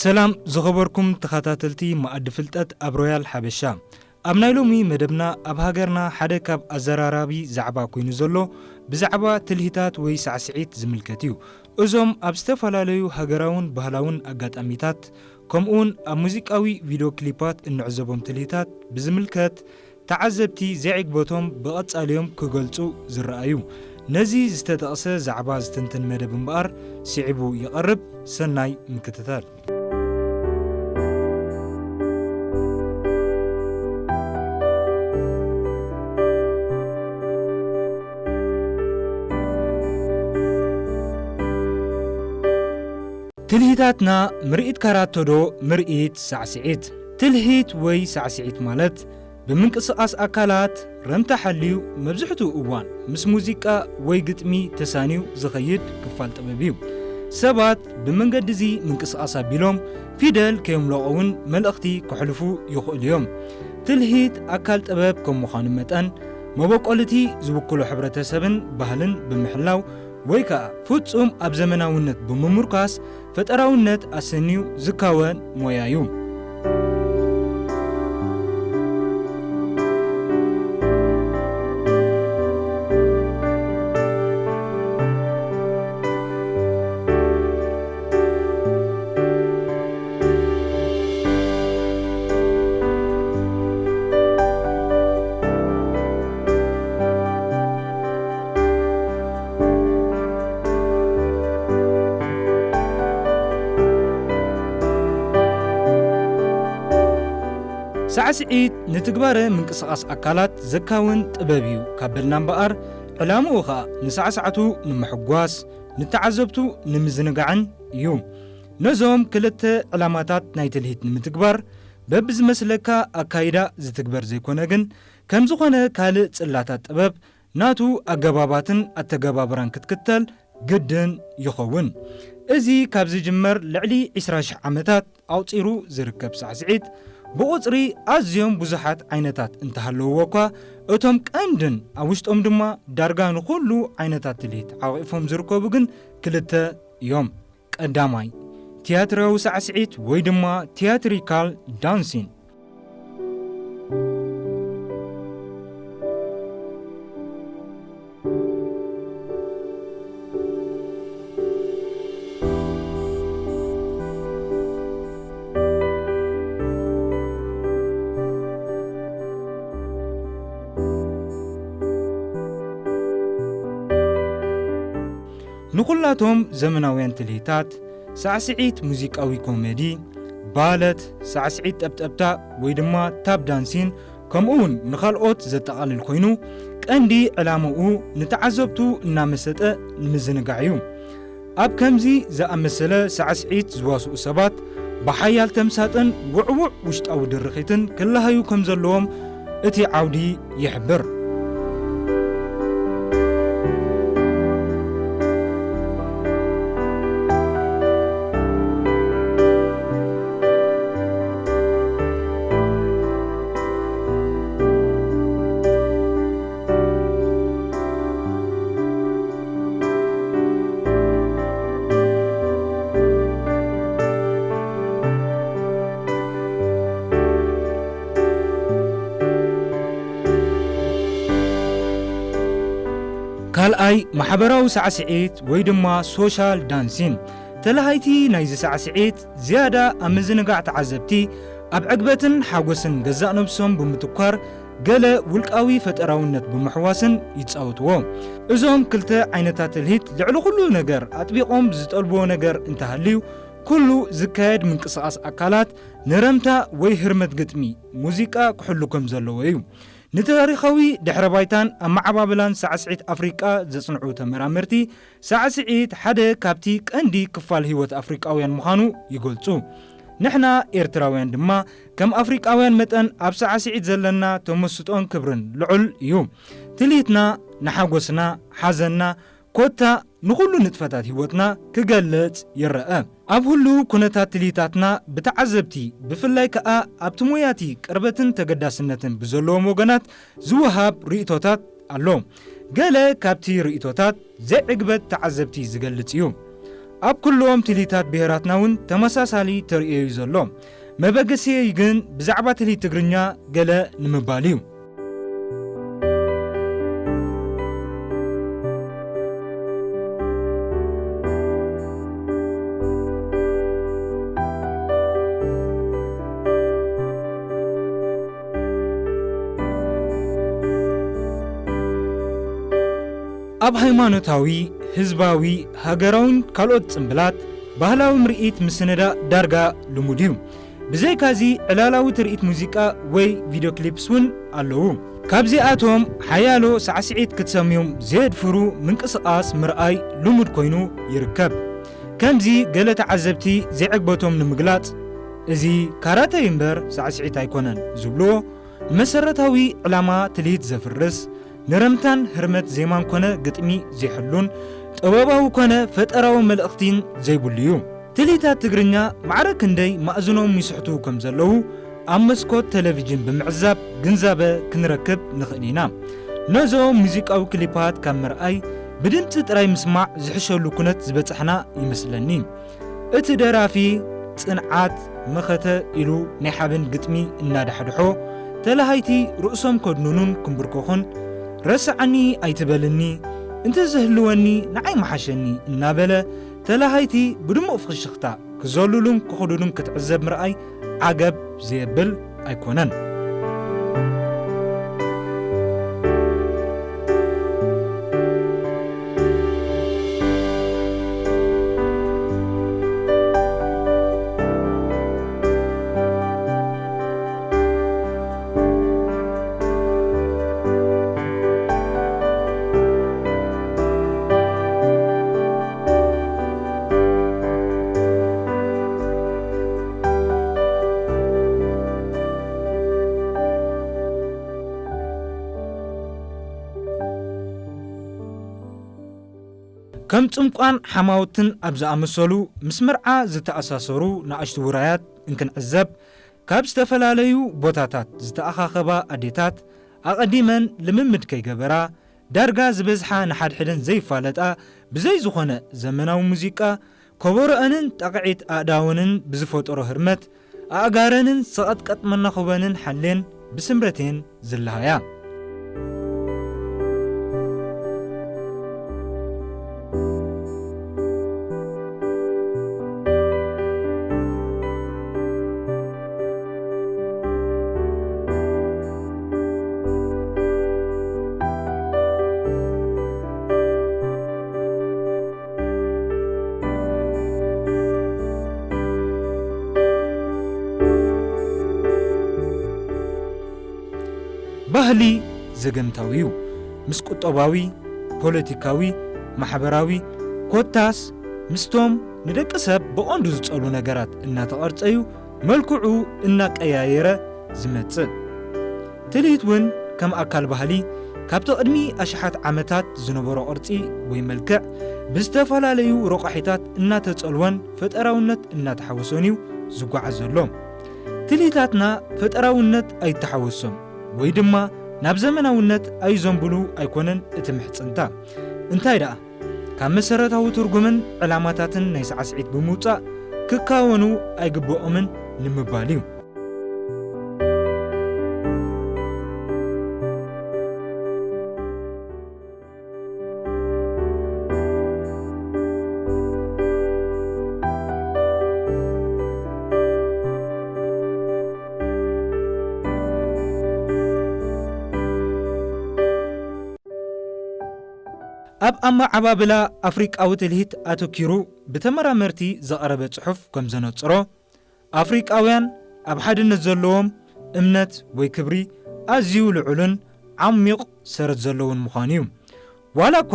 ሰላም ዝኸበርኩም ተኸታተልቲ መኣዲ ፍልጠት ኣብ ሮያል ሓበሻ። ኣብ ናይ ሎሚ መደብና ኣብ ሃገርና ሓደ ካብ ኣዘራራቢ ዛዕባ ኮይኑ ዘሎ ብዛዕባ ትልሂታት ወይ ሳዕስዒት ዝምልከት እዩ። እዞም ኣብ ዝተፈላለዩ ሃገራውን ባህላውን ኣጋጣሚታት ከምኡውን ኣብ ሙዚቃዊ ቪድዮ ክሊፓት እንዕዘቦም ትልሂታት ብዝምልከት ተዓዘብቲ ዘይዕግበቶም ብቐጻሊ እዮም ክገልጹ ዝረኣዩ። ነዚ ዝተጠቕሰ ዛዕባ ዝትንትን መደብ እምበኣር ስዒቡ ይቐርብ። ሰናይ ምክትታል። ትልሂታትና ምርኢት ካራቶ ዶ ምርኢት ሳዕስዒት? ትልሂት ወይ ሳዕስዒት ማለት ብምንቅስቓስ ኣካላት ረምታ ሓልዩ መብዝሕትኡ እዋን ምስ ሙዚቃ ወይ ግጥሚ ተሳንዩ ዝኸይድ ክፋል ጥበብ እዩ። ሰባት ብመንገዲ እዚ ምንቅስቓስ ኣቢሎም ፊደል ከየምለቑ እውን መልእኽቲ ከሕልፉ ይኽእሉ እዮም። ትልሂት ኣካል ጥበብ ከም ምዃኑ መጠን መበቆል እቲ ዝውክሎ ሕብረተሰብን ባህልን ብምሕላው ወይ ከኣ ፍጹም ኣብ ዘመናውነት ብምምርኳስ ፈጠራውነት ኣሰንዩ ዝካወን ሞያ እዩ። ሳዕስዒት ንትግባረ ምንቅስቓስ ኣካላት ዘካውን ጥበብ እዩ ካብ በልና እምበኣር፣ ዕላምኡ ኸኣ ንሳዕሳዕቱ ንምሕጓስ፣ ንተዓዘብቱ ንምዝንጋዕን እዩ። ነዞም ክልተ ዕላማታት ናይ ትልሂት ንምትግባር፣ በብዝመስለካ ኣካይዳ ዝትግበር ዘይኮነ ግን፣ ከም ዝኾነ ካልእ ጽላታት ጥበብ ናቱ ኣገባባትን ኣተገባብራን ክትክተል ግድን ይኸውን። እዚ ካብ ዝጅመር ልዕሊ ዕስራ ሽሕ ዓመታት ኣቑጺሩ ዝርከብ ሳዕስዒት፣ ብቑጽሪ ኣዝዮም ብዙሓት ዓይነታት እንተሃለውዎ እኳ፣ እቶም ቀንድን ኣብ ውሽጦም ድማ ዳርጋ ንኹሉ ዓይነታት ትልሂት ዓቒፎም ዝርከቡ ግን ክልተ እዮም። ቀዳማይ፣ ቲያትራዊ ሳዕስዒት ወይ ድማ ቲያትሪካል ዳንሲን። ንኹላቶም ዘመናውያን ትልሂታት፣ ሳዕስዒት ሙዚቃዊ ኮሜዲ፣ ባለት፣ ሳዕስዒት ጠብጠብታ ወይ ድማ ታፕ ዳንሲን፣ ከምኡውን ንኻልኦት ዘጠቓልል ኮይኑ፣ ቀንዲ ዕላምኡ ንተዓዘብቱ እናመሰጠ ንምዝንጋዕ እዩ። ኣብ ከምዚ ዝኣመሰለ ሳዕስዒት ዝዋስኡ ሰባት፣ ብሓያል ተምሳጥን ውዕዉዕ ውሽጣዊ ድርኺትን ክለሃዩ ከም ዘለዎም እቲ ዓውዲ ይሕብር። ካልኣይ፣ ማሕበራዊ ሳዕስዒት ወይ ድማ ሶሻል ዳንሲን። ተለሃይቲ ናይዚ ሳዕስዒት ዝያዳ ኣብ ምዝንጋዕ ተዓዘብቲ፣ ኣብ ዕግበትን ሓጎስን ገዛእ ነብሶም ብምትኳር፣ ገለ ውልቃዊ ፈጠራውነት ብምሕዋስን ይጻወትዎ። እዞም ክልተ ዓይነታት ትልሂት ልዕሊ ኩሉ ነገር ኣጥቢቖም ዝጠልብዎ ነገር እንተሃልዩ፣ ኩሉ ዝካየድ ምንቅስቓስ ኣካላት ንረምታ ወይ ህርመት ግጥሚ ሙዚቃ ክሕሉ ከም ዘለዎ እዩ። ንታሪኻዊ ድሕረ ባይታን ኣመዓባብላን ሳዕስዒት ኣፍሪቃ ዘጽንዑ ተመራመርቲ፣ ሳዕስዒት ሓደ ካብቲ ቀንዲ ክፋል ህይወት ኣፍሪቃውያን ምዃኑ ይገልጹ። ንሕና ኤርትራውያን ድማ ከም ኣፍሪቃውያን መጠን ኣብ ሳዕስዒት ዘለና ተመስጦን ክብርን ልዑል እዩ። ትልሂትና ንሓጎስና፣ ሓዘንና፣ ኮታ ንኹሉ ንጥፈታት ህይወትና ክገልጽ ይረአ። ኣብ ህሉው ኩነታት ትልሂታትና ብተዓዘብቲ፣ ብፍላይ ከኣ ኣብቲ ሞያቲ ቅርበትን ተገዳስነትን ብዘለዎም ወገናት ዝወሃብ ርእይቶታት ኣሎ። ገለ ካብቲ ርእይቶታት ዘይዕግበት ተዓዘብቲ ዝገልጽ እዩ። ኣብ ኩሎም ትልሂታት ብሄራትና እውን ተመሳሳሊ ተርእዮ እዩ ዘሎ። መበገሲየይ ግን ብዛዕባ ትልሂት ትግርኛ ገለ ንምባል እዩ። ኣብ ሃይማኖታዊ፣ ህዝባዊ፣ ሃገራውን ካልኦት ጽምብላት፣ ባህላዊ ምርኢት ምስንዳእ ዳርጋ ልሙድ እዩ። ብዘይካዚ፣ ዕላላዊ ትርኢት ሙዚቃ ወይ ቪድዮ ክሊፕስ እውን ኣለዉ። ካብዚኣቶም ሓያሎ ሳዕስዒት ክትሰምዮም ዘየድፍሩ ምንቅስቓስ ምርኣይ ልሙድ ኮይኑ ይርከብ። ከምዚ ገለ ተዓዘብቲ ዘይዕግበቶም ንምግላጽ፣ "እዚ ካራተ እዩ እምበር ሳዕስዒት ኣይኮነን" ዝብልዎ፣ መሰረታዊ ዕላማ ትልሂት ዘፍርስ፣ ንረምታን ህርመት ዜማን ኮነ ግጥሚ ዘይሕሉን፣ ጥበባዊ ኮነ ፈጠራዊ መልእኽቲን ዘይብሉ እዩ። ትልሂታት ትግርኛ ማዕረ ክንደይ ማእዝኖም ይስሕቱ ከም ዘለዉ ኣብ መስኮት ቴሌቪዥን ብምዕዛብ ግንዛበ ክንረክብ ንኽእል ኢና። ነዞም ሙዚቃዊ ክሊፓት ካብ ምርኣይ፣ ብድምጺ ጥራይ ምስማዕ ዝሕሸሉ ኩነት ዝበጻሕና ይመስለኒ። እቲ ደራፊ ጽንዓት መኸተ ኢሉ ናይ ሓበን ግጥሚ እናዳሕድሖ፣ ተላሃይቲ ርእሶም ከድኑኑን ክምብርከኹን፣ "ረስዓኒ ኣይትበልኒ፣ እንተዝህልወኒ ንዓይ ምሓሸኒ" እናበለ፣ ተላሃይቲ ብድሙቕ ፍሽኽታ ክዘልሉን ክኹድዱን ክትዕዘብ ምርኣይ ዓገብ ዘየብል ኣይኮነን። ከም ጽምቋን ሓማውትን ኣብ ዝኣመሰሉ ምስ መርዓ ዝተኣሳሰሩ ንኣሽቱ ውራያት እንክንዕዘብ፣ ካብ ዝተፈላለዩ ቦታታት ዝተኣኻኸባ ኣዴታት ኣቐዲመን ልምምድ ከይገበራ፣ ዳርጋ ዝበዝሓ ንሓድሕደን ዘይፋለጣ፣ ብዘይ ዝኾነ ዘመናዊ ሙዚቃ፣ ከበሮአንን ጣቕዒት ኣእዳወንን ብዝፈጠሮ ህርመት፣ ኣእጋረንን ሰቐጥቀጥ መናኹበንን ሓሌን ብስምረቴን ዝለሃያ። ባህሊ ዘገምታዊ እዩ። ምስ ቁጠባዊ፣ ፖለቲካዊ፣ ማሕበራዊ፣ ኮታስ ምስቶም ንደቂ ሰብ ብቐንዱ ዝጸሉ ነገራት እናተቐርጸ እዩ መልክዑ እናቀያየረ ዝመጽእ። ትልሂት እውን ከም ኣካል ባህሊ፣ ካብቲ ቅድሚ ኣሽሓት ዓመታት ዝነበሮ ቅርጺ ወይ መልክዕ ብዝተፈላለዩ ረቋሒታት እናተጸልወን ፈጠራውነት እናተሓወሶን እዩ ዝጓዓዝ ዘሎ። ትልሂታትና ፈጠራውነት ኣይተሓወሶም ወይ ድማ ናብ ዘመናውነት ኣይዘንብሉ ኣይኮነን እቲ ምሕጽንታ። እንታይ ደኣ፣ ካብ መሰረታዊ ትርጉምን ዕላማታትን ናይ ሳዕስዒት ብምውጻእ ክካወኑ ኣይግብኦምን ንምባል እዩ። ኣብ ኣመዓባብላ ኣፍሪቃዊ ትልሂት ኣተኪሩ ብተመራመርቲ ዝቐረበ ጽሑፍ ከም ዘነጽሮ፣ ኣፍሪቃውያን ኣብ ሓድነት ዘለዎም እምነት ወይ ክብሪ ኣዝዩ ልዑልን ዓሚቕ ሰረት ዘለዎን ምዃኑ እዩ። ዋላ እኳ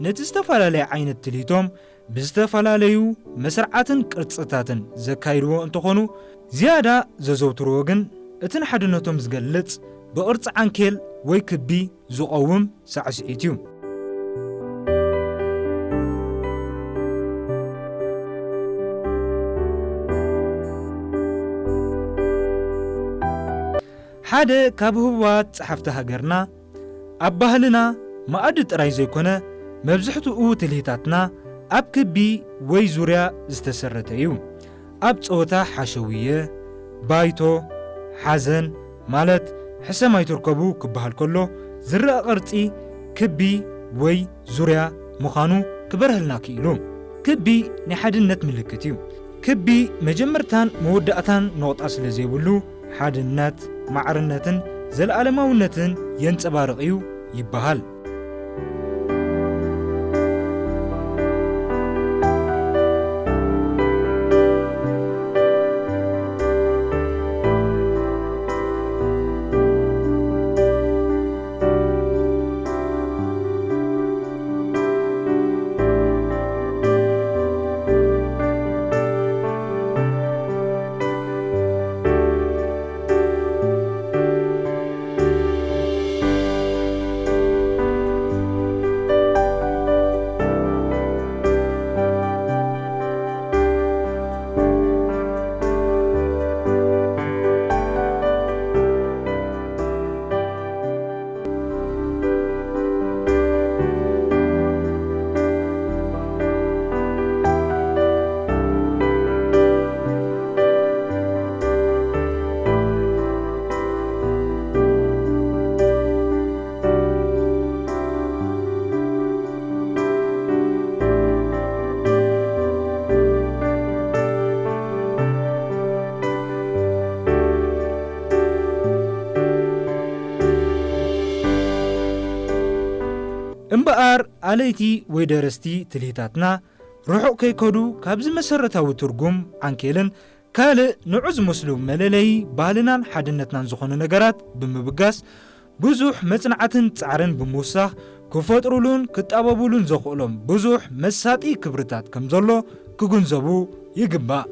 ነቲ ዝተፈላለየ ዓይነት ትልሂቶም ብዝተፈላለዩ መስርዓትን ቅርጽታትን ዘካይድዎ እንተኾኑ፣ ዝያዳ ዘዘውትርዎ ግን እቲ ንሓድነቶም ዝገልጽ ብቕርጺ ዓንኬል ወይ ክቢ ዝቐውም ሳዕስዒት እዩ። ሓደ ካብ ህቡባት ጸሓፍቲ ሃገርና፣ ኣብ ባህልና መኣዲ ጥራይ ዘይኮነ፣ መብዝሕትኡ ትልሂታትና ኣብ ክቢ ወይ ዙርያ ዝተሰረተ እዩ። ኣብ ጸወታ ሓሸውየ፣ ባይቶ፣ ሓዘን፣ ማለት ሕሰም ኣይትርከቡ ክበሃል ከሎ ዝረኣ ቅርጺ ክቢ ወይ ዙርያ ምዃኑ ክበርህልና ክኢሉ። ክቢ ናይ ሓድነት ምልክት እዩ። ክቢ መጀመርታን መወዳእታን ነቑጣ ስለ ዘይብሉ፣ ሓድነት፣ ማዕርነትን ዘለኣለማውነትን የንጸባርቕ እዩ ይበሃል። እምበኣር፣ ኣለይቲ ወይ ደረስቲ ትልሂታትና ርሑቕ ከይከዱ፣ ካብዚ መሰረታዊ ትርጉም ዓንኬልን ካልእ ንዑ ዝመስሉ መለለዪ ባህልናን ሓድነትናን ዝኾኑ ነገራት ብምብጋስ፣ ብዙሕ መጽናዕትን ጻዕርን ብምውሳኽ፣ ክፈጥሩሉን ክጣበቡሉን ዘኽእሎም ብዙሕ መሳጢ ክብርታት ከም ዘሎ ክግንዘቡ ይግባእ።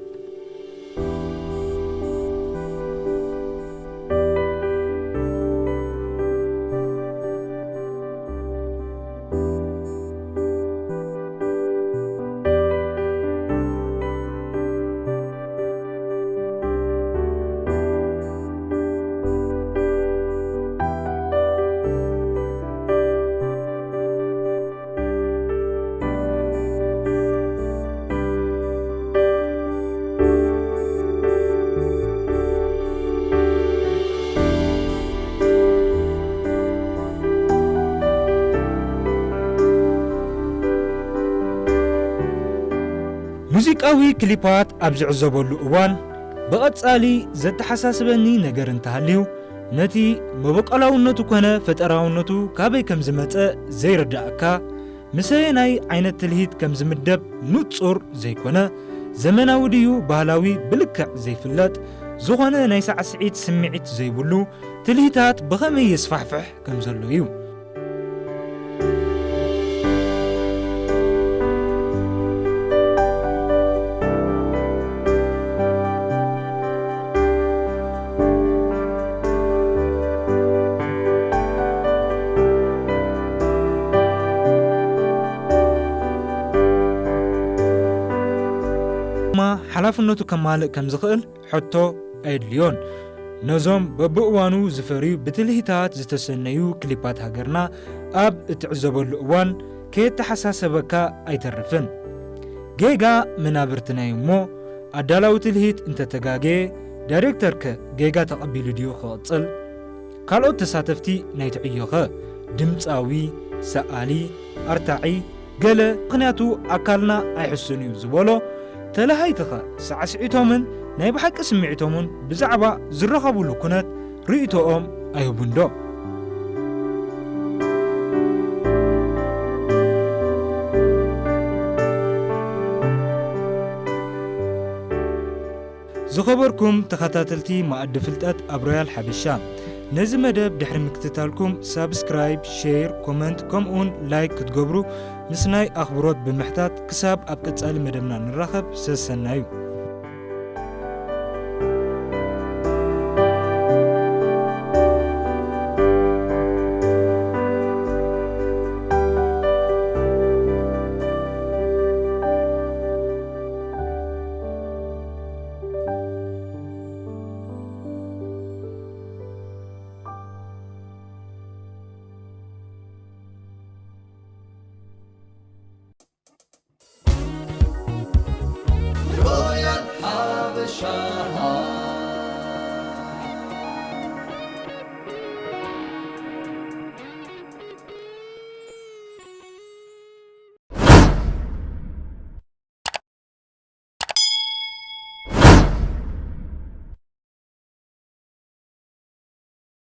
ሙዚቃዊ ክሊፓት ኣብ ዝዕዘበሉ እዋን፣ ብቐጻሊ ዘተሓሳስበኒ ነገር እንተሃልዩ፣ ነቲ መበቆላውነቱ ኮነ ፈጠራውነቱ ካበይ ከም ዝመጸ ዘይርዳእካ፣ ምስ ኣየናይ ዓይነት ትልሂት ከም ዝምደብ ንጹር ዘይኮነ፣ ዘመናዊ ድዩ ባህላዊ ብልክዕ ዘይፍለጥ፣ ዝኾነ ናይ ሳዕስዒት ስምዒት ዘይብሉ ትልሂታት ብኸመይ የስፋሕፍሕ ከም ዘሎ እዩ። ድማ ሓላፍነቱ ከማልእ ከም ዝኽእል ሕቶ ኣየድልዮን። ነዞም በብእዋኑ ዝፈርዩ ብትልሂታት ዝተሰነዩ ክሊፓት ሃገርና ኣብ እትዕዘበሉ እዋን ከየተሓሳሰበካ ኣይተርፍን። ጌጋ መናብርትና እዩ እሞ፣ ኣዳላዊ ትልሂት እንተተጋገየ፣ ዳይሬክተርከ ጌጋ ተቐቢሉ ድዩ ክቕጽል? ካልኦት ተሳተፍቲ ናይቲ ዕዮኸ? ድምጻዊ፣ ሰኣሊ፣ ኣርታዒ፣ ገለ ምኽንያቱ ኣካልና ኣይሕሱን እዩ ዝበሎ ተለሃይትኸ ሳዕስዒቶምን ናይ ብሓቂ ስምዒቶምን ብዛዕባ ዝረኸብሉ ኩነት ርእይቶኦም ኣይህቡንዶ? ዝኸበርኩም ተኸታተልቲ መኣዲ ፍልጠት ኣብ ሮያል ሓበሻ፣ ነዚ መደብ ድሕሪ ምክትታልኩም ሳብስክራይብ፣ ሼር፣ ኮመንት ከምኡውን ላይክ ክትገብሩ ምስናይ ኣኽብሮት ብምሕታት፣ ክሳብ ኣብ ቀጻሊ መደብና ንራኸብ ሰሰናዩ። ሮያል ሓበሻ